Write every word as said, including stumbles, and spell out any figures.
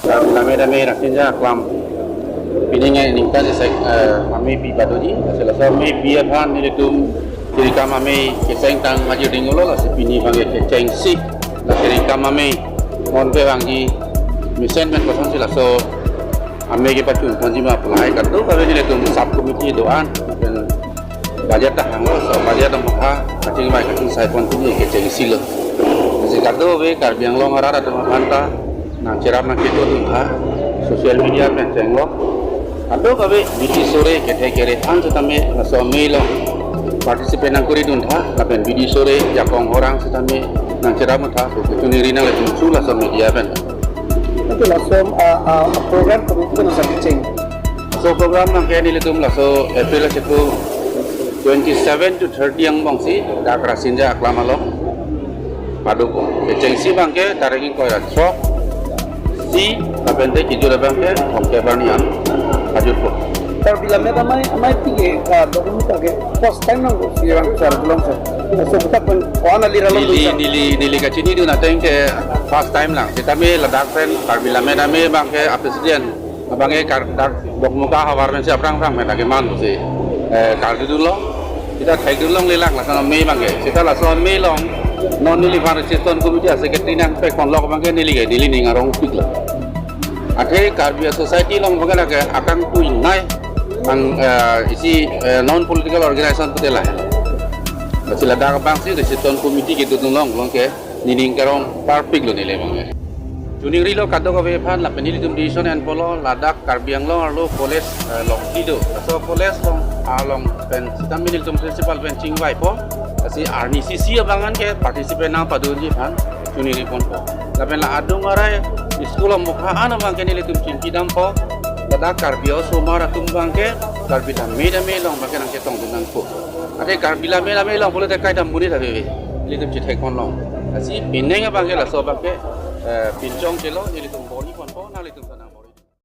Karbi Lammet Amei Rasinja Aklam pining aningkan isi, eh, amei pi padoji, lasi laso amei pi aphan nelitum cherikam amei kecheng tang maji dinglo, lasi pini abangke kechengsi la cherikam amei non pe vangji mesen pen kosonsi laso amei kepachun ponji ma pu lahai kadokave nelitum sub committee do-an pen budget ta hanglo, laso budget amokha kachingvai kachingsai pon pini kechengsi lo. Lasi kadokave Karbi Anglong arat atum aphanta nangcherap nangkedo duntha, social media pen chenglo. Kadokave bidi sore kethe kere an setame laso amei along participate nangkori duntha, lapen bidi sore jakong orang setame nangcherap duntha, so kechoningri nanglitum su laso media pen. Oke, laso, ah, ah, program kedo-an nangkecheng. So program abangke nelitum laso April achiklo twenty-seven to thirty angbongsi dak Rasinja Aklam along paduk. Kechengsi abangke tarik ingkoi ra throksi, lapen te kejut abangke thomkep arni an ajutpo. Karbi Lammet Amei, Amei pi ke, ah, dokum ta ke first time nang ko si rang sar belong sir. So kita pen kona lira lo Neli, bisa. Neli, neli kachinidun ateng ke first time lang. Setame ladak pen Karbi Lammet Amei abangke a-president abangke kar dak Dokmoka havar pensi aphrang aphrang pen lake man si, eh, kardodunlong. Seta thekdunlongle lang laso amei abangke. Seta laso amei along non neliphan Reception Committee a-secretary nangpek ponlok abangke neli ke nelining arongpiklo. Athe Karbi a-society along abangke lake akangkuinei ang, eh, isi, eh, non political organization pute lahai. Lasi ladak abangsi Reception Committee kedodunlong along ke nening karongparpiklo neli abangke. Choningrilo kadokave aphan lapen nelitum decision enpolo ladak Karbi Anglong arlo college, eh, along kido. Laso college along, along pen setame nelitum principal pen chingvaipo. Lasi arnisi isi abang an ke participate nangpadunji aphan choningri ponpo. Lapen la adung arai school amokha an abangke nelitum chingkidampo. Ladak Karbi osomar atum abangke Karbi Lammet Amei along abangke nangchetongdun nangpo. Athe Karbi Lammet Amei along pulote kaita monit ave ave. Nelitum chethek ponlong. Lasi pining abangke laso abangke, eh, pinchong chelo nelitum